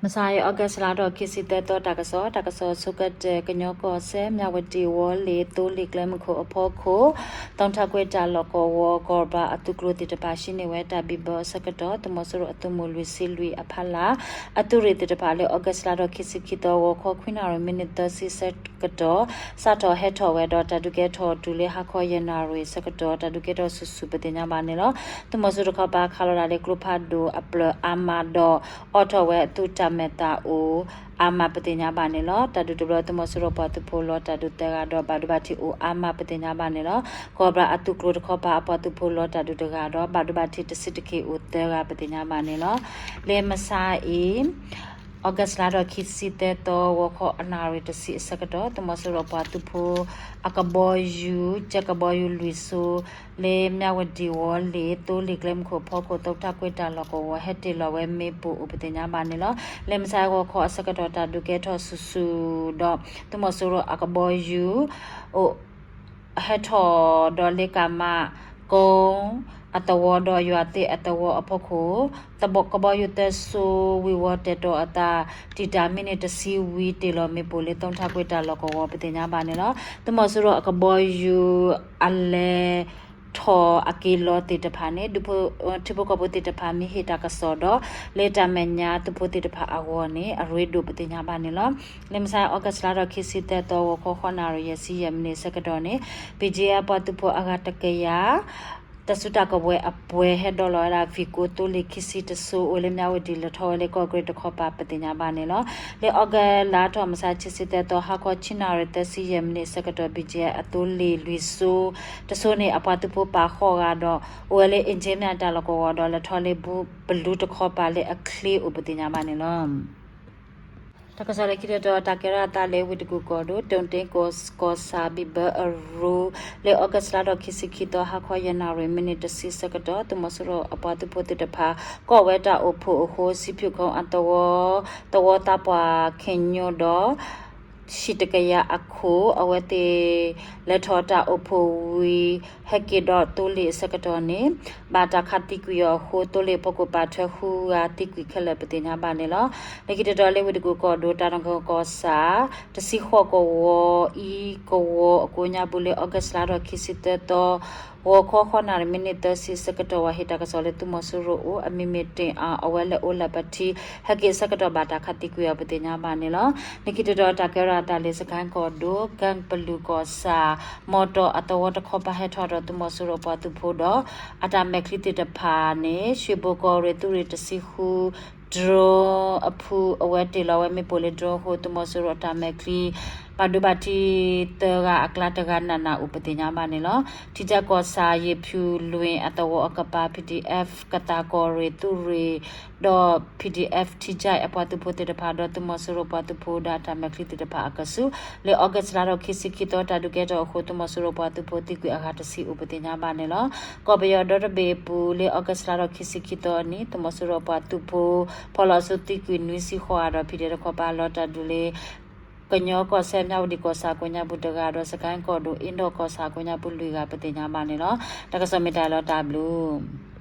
မဆါအံၤ August လါထီၣ်ခံဆံသၢသီ တၢ်ကစီၣ်, တၢ်ကစီၣ်ဆိကတၢၢ် ကညီကီၢ်စဲၣ် မၠးဝတံၣ်ဝီလ့ၣ် သိလ့ၣ်ကျဲမုၢ်ခိၣ်အဖီခိၣ် သုးထၢကွံာ်တၢ်လီၢ်ကဝီၤ ကီၢ်ဘြၣ်အသုးကျိၤသ့ၣ်တဖၣ် ဟံးန့ၢ်ဝဲတၢ်ဘံၣ်ဘၢအဆၢကတီၢ် သုးမီၤစိရိၤအသုးမုၢ်လွံၢ်ဆံလွံၢ်အဖီလာ် အသုးရ့ၣ်သ့ၣ်တဖၣ် လၢ August လါထီၣ်ခံဆံခံသီ ဂီၤခီခွံနၣ်ရံၣ် မံးနံးသၢဆံဆၢကတီၢ် စးထီၣ်ဟဲထီၣ်ဝဲဒီး တၢ်ဒုးကဲထီၣ်တုၤလၢဟါခီယဲၢ်နၣ်ရံၣ်ဆၢကတီၢ် တၢ်ဒုးကဲထီၣ်ဆူၣ်ဆူၣ်ပသ့ၣ်ညါဘၣ်န့ၣ်လီၤ. သုးမီၤစိရိၤတခီပၤ ခးလီၤဒၣ်လၢကျိဖးဒိၣ်အပျၢၢ်အါမးဒီး အိးထီၣ်ဝဲအသုးတၢ်မဲာ်သးအိၣ်အါမးပသ့ၣ်ညါဘၣ်န့ၣ်လီၤ. တၢ်ဒုးတဘျီ သုးမီၤစိရိၤပှၤသုးဖိလီၤတၢ်ဒုးသၢဂၤဒီး ဘၣ်ဒိဘၣ်ထံးအိၣ်အါမးပသ့ၣ်ညါဘၣ်န့ၣ်လီၤ. ကီၢ်ဘြၣ်အသုးကျိၤတခီပၤအပှၤသုးဖိလီၤတၢ်ဒုးတဂၤဒီး ဘၣ်ဒိဘၣ်ထံးတဆံးတက့ၢ်အိၣ်သၢဂၤပသ့ၣ်ညါဘၣ်န့ၣ်လီၤ. လၢမဆါအံၤ August လါထီၣ်ခံဆံသၢသီ ဂီၤခီအနၣ်ရံၣ်တဆံအဆၢကတီၢ် သုးမီၤစိရိၤပှၤသုးဖိ အကဘီယူၤ ကၠဲးကဘီယူၤလွံၢ်စိ လၢမၠးဝတံၣ်ဝီလ့ၣ် သိလ့ၣ်ကျဲမုၢ်ခိၣ်အဖီခိၣ် သုးထၢကွံာ်တၢ်လီၢ်ကဝီၤ ဟဲတ့ၢ်လီၤဝဲမ့ၣ်ပိၢ်အိၣ်ပသ့ၣ်ညါဘၣ်န့ၣ်လီၤ. လၢမဆါဂီၤခီအဆၢကတီၢ် တၢ်ဒုးကဲထီၣ်ဆူၣ်ဆူၣ်ဒီး သုးမီၤစိရိၤအကဘီယူၤ အိၣ် ဟဲထီၣ်ဒီးလ့ကၤမး ကိအသဝီဒီးယွၤသ့ၣ်အသဝီအဖီခိၣ် ကဘီယူၤသၢစိ ဝံၤဝီၤတဲာ်တီၤအသး တံာ်တာ်မံးနံးတဆံဝံၤ တ့ၢ်လီၤမ့ၣ်ပိၢ်လၢသုးထၢကွံာ်တၢ်လီၢ်ကဝီၤပသ့ၣ်ညါဘၣ်န့ၣ်လီၤ. သုးမီၤစိရိၤအကဘီယူၤအလဲၤထီၣ်အက့ၤလီၤသ့ၣ်တဖၣ်န့ၣ် ထံဖိကီၢ်ဖိသ့ၣ်တဖၣ်မ့ၢ်ဟ့ၣ်တၢ်ကစီၣ်ဒီး လၢတၢ်မဲာ်ညါသုးဖိသ့ၣ်တဖၣ်အဂီၢ်န့ၣ် အရ့ဒိၣ်ပသ့ၣ်ညါဘၣ်န့ၣ်လီၤ. လၢမဆါ August လါထီၣ်ခံဆံသၢသီ ဂီၤခီဃိးနၣ်ရံၣ်ယဲၢ်ဆံယဲၢ်မံးနံးအဆၢကတီၢ်န့ၣ် BGF ပှၤသုးဖိအဂၤတကယၤ တၢ်စုတၢ်ကဝဲၤအပှဲၤ ဟဲဒိးလီၤဝဲဒၣ် Vigo သိလ့ၣ်ခံဆံတစိ အိၣ်လၢမၠးဝတံၣ် လဲၤထီၣ်ဝဲလၢကီၢ်ကရ့ၣ်တခီပၤပသ့ၣ်ညါဘၣ်န့ၣ်လီၤ. လၢ August လါထီၣ်မဆါခံဆံသၢသီ ဟါခီဆံနၣ်ရံၣ်သၢဆံယဲၢ်မံးနံးအဆၢကတီၢ် BGF အသိလ့ၣ်လွံၢ်စိ တစိန့ၣ် အပှၤသုးဖိပာ်ဃုာ်ဂၤဒီး အိၣ်ဝဲလၢ အ့ၣ်ကၠ့မၠး တၢ်လီၢ်ကဝီၤဒီး လဲၤထီၣ်လၢဘုပလူတခီပၤလၢအချ့အိၣ်ပသ့ၣ်ညါဘၣ်န့ၣ်လီၤ. တၢ်ကစီၣ်လၢခံတတီၤ တၢ်ကဲထီၣ်အသးလၢဝ့ၢ်တကူၣ်ကီၢ်ဒိၣ် တိၢ်တ့ကီၢ်ဆၣ် ဘံၣ်ဘၢအရူ လၢ August လါထီၣ်ခံဆံခံသီ ဟါခီယဲၢ်နၣ်ရံၣ် မံးနံးတဆံဆၢကတီၢ် သုးမီၤစိရိၤအပှၤသုးဖိသ့ၣ်တဖၣ် ကိးဝဲတၢ်အိၣ်ဖှိၣ်အဃိ စံဖုခိၣ်အသဝီ သဝီသးပှၢ်ခ့ညိဒီး ဟံၣ်တကယၤအခိၣ် အဝဲသ့ၣ် လဲၤထီၣ်တၢ်အိၣ်ဖှိၣ်ဝံၤ ဟဲက့ၤဒီးသိလ့ၣ်အဆၢကတီၢ်န့ၣ် ဘၣ်တၢ်ခးသံကွံာ်အီၤအဃိ သိလ့ၣ်အဖီခိၣ်ပာ်ထွဲဃုဂၤသံကွံာ်ခဲလၢာ်ပသ့ၣ်ညါဘၣ်န့ၣ်လီၤ. လၢခံတတီၤလၢဝ့ၢ်တကူၣ်ကီၢ်ဒိၣ် တၢ်နကီၢ်ကီၢ်ဆၣ် တဆံဃိးကဝီၤ အံၤကဝီၤအကိးညါပူၤလၢ August လါထီၣ်ခံဆံသၢသီ ဂီၤခီဃိးနၣ်ရံၣ် မံးနံးသၢဆံအဆၢကတီၢ် ပှၤဟ့ၣ်တၢ်ကစီၣ်လၢသုးမီၤစိရိၤအိၣ် အမံၤမ့ၢ်တ့ၢ်အါ အဝဲလဲၤအိၣ်လၢပထံ ဟဲက့ၤအဆၢကတီၢ်ဘၣ်တၢ်ခးသံကွံာ်အီၤပသ့ၣ်ညါဘၣ်န့ၣ်လီၤ. လၢခံတတီၤတၢ်ကဲထီၣ်အသးလၢ စကဲၣ်ကီၢ်ဒိၣ် ကၣ်ပလူၣ်ကီၢ်ဆၣ် မီတီၢ်အသဝီတခီပၤဟဲထီၣ်ဒီးသုးမီၤစိရိၤပှၤသုးဖိဒီး အတၢ်မဲာ်ချံသ့ၣ်တဖၣ်န့ၣ် ရွှေဘိုကီၢ်ရ့ၣ်သုးရ့ၣ်တဆံဃု drone အဖုအဝဲတ့ၢ်လီၤဝဲမ့ၣ်ပိၢ်လၢ drone အဃိ သုးမီၤစိရိၤအတၢ်မဲာ်ချံ ဘၣ်ဒိဘၣ်ထံးသၢဂၤအကျါတဂၤနးနးအိၣ်ပသ့ၣ်ညါဘၣ်န့ၣ်လီၤ. ထံဆၢကီၢ်ဆၣ် ယ့ၣ်ဖၠူၣ်လွံၢ်အသဝီအကပၤ PDF ကသးကီၢ်ရ့ၣ်သုးရ့ၣ် ဒီး PDF ထံကၠဲၣ်အပှၤသုးဖိသ့ၣ်တဖၣ် ဒီးသုးမီၤစိရိၤပှၤသုးဖိဒီးအတၢ်မဲာ်ချံသ့ၣ်တဖၣ်အကဆူး လၢ August လါထီၣ်ခံဆံခံသီ တၢ်ဒုးကဲထီၣ်အဃိ သုးမီၤစိရိၤပှၤသုးဖိသံကွံာ်အဂၤတဆံအိၣ်ပသ့ၣ်ညါဘၣ်န့ၣ်လီၤ. ကီၢ်ပယီၤဒီတဘ့ၣ်အပူၤလၢ August လါထီၣ်ခံဆံခံသီအနံၤ သုးမီၤစိရိၤပှၤသုးဖိ ဖီၣ်လီၤအစုသံကွံာ်နွံဆံဃိးဂၤဒီး PDF တခီပၤလီၤတၢ်ဒုးလၢ ကညီကီၢ်စဲၣ် မၠးဝတံၣ်ကီၢ်ဆၣ်ကိးညါပူၤတဂၤဒီး စကဲၣ်ကီၢ်ဒိၣ် အ့ဒီးကီၢ်ဆၣ်ကိးညါပူၤလွံၢ်ဂၤပသ့ၣ်ညါဘၣ်န့ၣ်လီၤ. တၢ်ကစီၣ်မ့ၢ်တၢ်လီၤတၢ်ဘျုး